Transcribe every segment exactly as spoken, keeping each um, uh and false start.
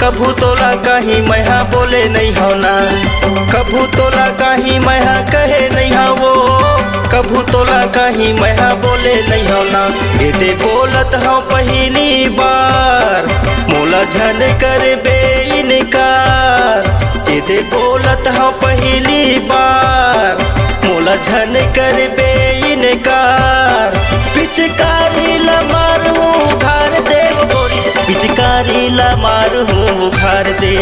कभू तोला कहीं मैं हा बोले नहीं हव ना, कभू तोला कहीं मैं हा कहे नहीं हव वो, कभू तोला कहीं मैं हा बोले नहीं हव ना। एदे बोलत हव पहिली बार, मोला झन करबे इनकार। एदे बोलत हव पहिली बार, मोला झन करबे इनकार। पिचकारी ला मारहूँ उघार दे वो गोरी, पिचकारी ला मारहूँ उघार दे।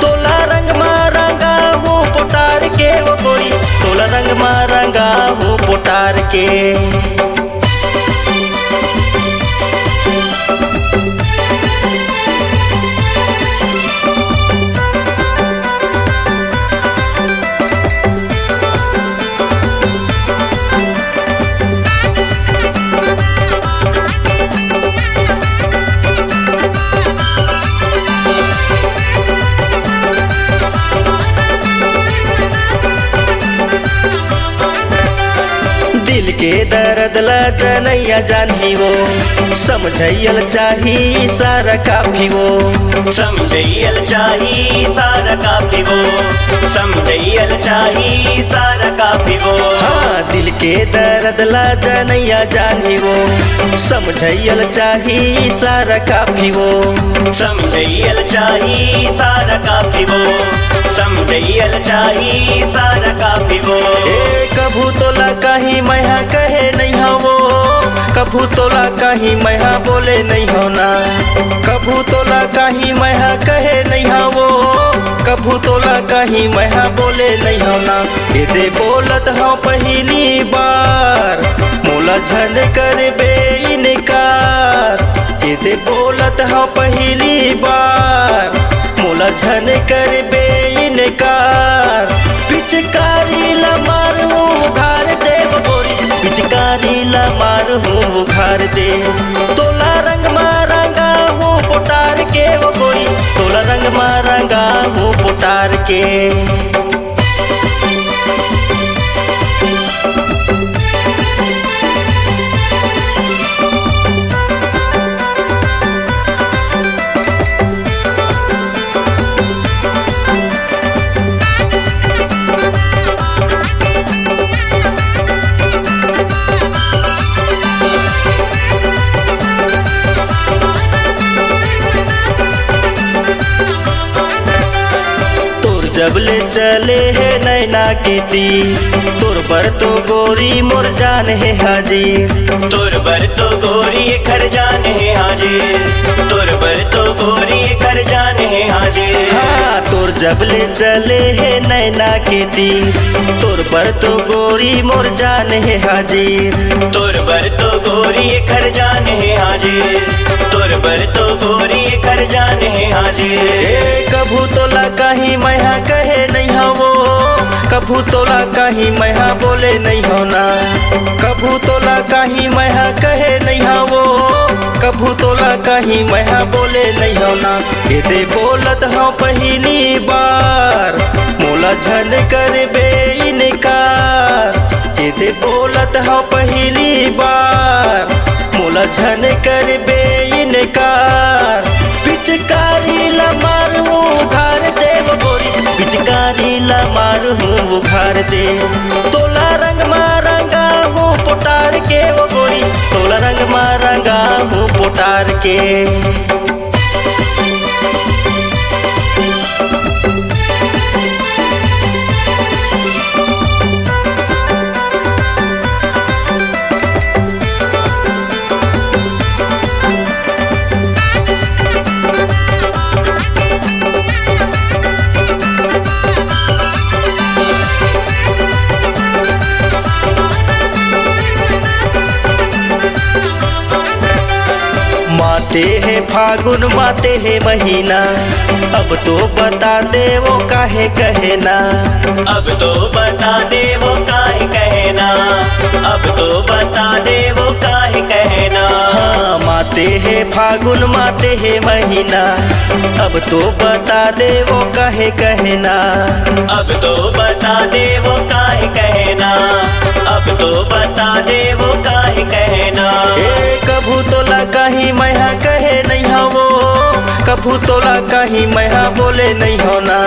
तोला रंग मा रंगाहूँ पोटार के वो गोरी, तोला रंग मा रंगाहूँ पोटार के। दिल के दर्द ला जनैया जानही वो, समझैयल चाही इशारा काफी वो। समझैयल चाही इशारा काफी वो, समझैयल चाही इशारा काफी वो। हाँ, दिल के दर्द ला जनैया जानही वो, समझैयल चाही इशारा काफी वो। समझैयल चाही इशारा काफी वो, समझैयल चाही इशारा काफी वो। ए, कभू तोला कहीं मैं हा कहे नहीं हव वो, कभू तोला कहीं मैं हा बोले नहीं हव ना, कभू तोला कहीं मैं हा कहे नहीं हव वो, कभू तोला कहीं मैं हा बोले नहीं हव ना। एदे बोलत हव पहिली बार, मोला झन करबे इनकार। एदे बोलत हव पहिली बार, मोला झन करबे इनकार। पिचकारी ला मारहूँ उघार दे वो गोरी, पिचकारी ला मारहूँ उघार दे। तोला रंग मा रंगाहूँ पोटार के वो गोरी, तोला रंग मा रंगाहूँ पोटार के। तोर जब ले चले हे नैना के तीर, तोर बर तो गोरी मोर जान हे हाजिर। तोर बर तो गोरी एखर जान हे हाजिर, तोर बर तो गोरी एखर जान हे हाजिर। हाँ, तोर जब ले चले हे नैना के तीर, तोर बर तो गोरी मोर जान हे हाजिर। तोर बर तो गोरी एखर जान हे हाजिर, तोर बर तो गोरी एखर जान हे हाजिर। ए, कभू तोला कहीं मैं हा कहे नहीं हव वो, कभू तोला कहीं मैं हा बोले नहीं हव ना, कभू तोला कहीं मैं हा कहे नहीं हव वो, कभू तोला कहीं मैं हा बोले नहीं हव ना। एदे बोलत हव पहिली बार, मोला झन करबे इनकार। एदे बोलत हव पहिली बार, मोला झन करबे इनकार। पिचकारी ला मारहूँ उघार दे वो गोरी, पिचकारी ला मारहूँ उघार दे। तोला रंग मा रंगाहूँ पोटार के वो गोरी, तोला रंग मा रंगाहूँ पोटार के। माते हे फागुन, माते हे महीना, अब तो बता दे वो काहे कहे ना। अब तो बता दे वो काहे कहे ना, अब तो बता दे वो काहे कहे ना। हाँ, माते हे फागुन, माते हे महीना, अब तो बता दे वो काहे कहे ना। अब तो बता दे वो काहे कहे ना, अब तो बता दे वो काहे कहे ना। ए, कभू तोला कहीं मैं हा कहे नहीं हव वो, कभू तोला कहीं मैं हा बोले नहीं हो ना,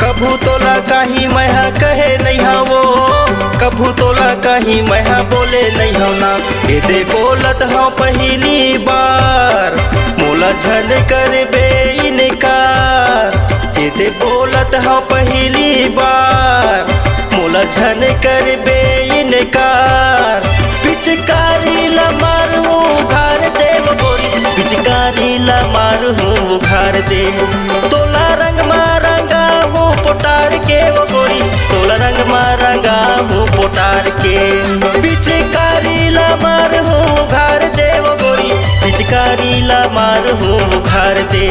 कभू तोला कहीं मैं हा कहे नहीं हो वो, कभू तोला कहीं मैं हा बोले नहीं हो ना। एदे बोलत हव पहली बार, मोला झन करबे इनकार। एदे बोलत हव पहली बार, मोला झन करबे इनकार। पिचकारी ला मारहूँ उघार देव गोरी, पिचकारी ला मारहूँ उघार दे। तोला रंग मा रंगाहूँ पोटार के वो गोरी, तोला रंग मा रंगाहूँ पोटार के। पिचकारी ला मारहूँ उघार दे वो गोरी, पिचकारी ला मारहूँ उघार दे।